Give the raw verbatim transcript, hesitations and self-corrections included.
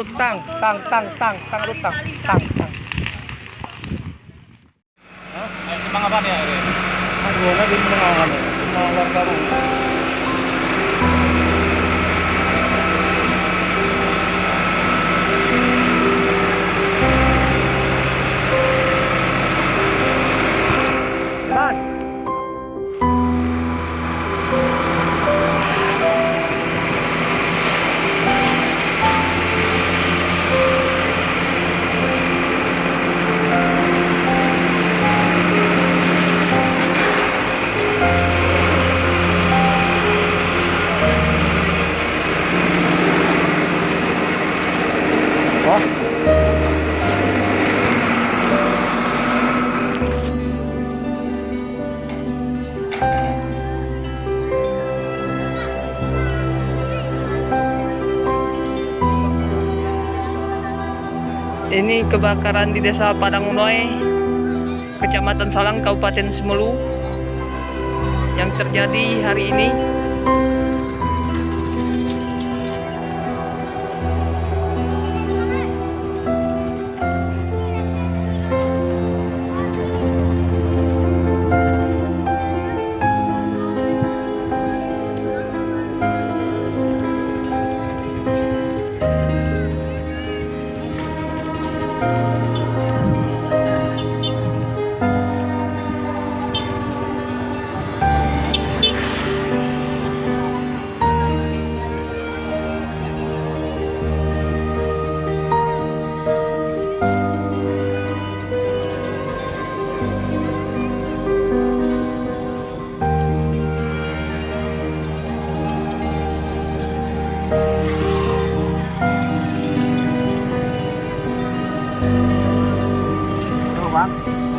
Tang, tang, tang, tang, tang, tang, tang, tang. Hah? Ayo, semangat banget ya, Rin. Aduh, lagi semangat banget. Semangat luar biasa. Bang. Ini kebakaran di Desa Padang Unoi, Kecamatan Salang, Kabupaten Semeru, yang terjadi hari ini. Aduh, Bang.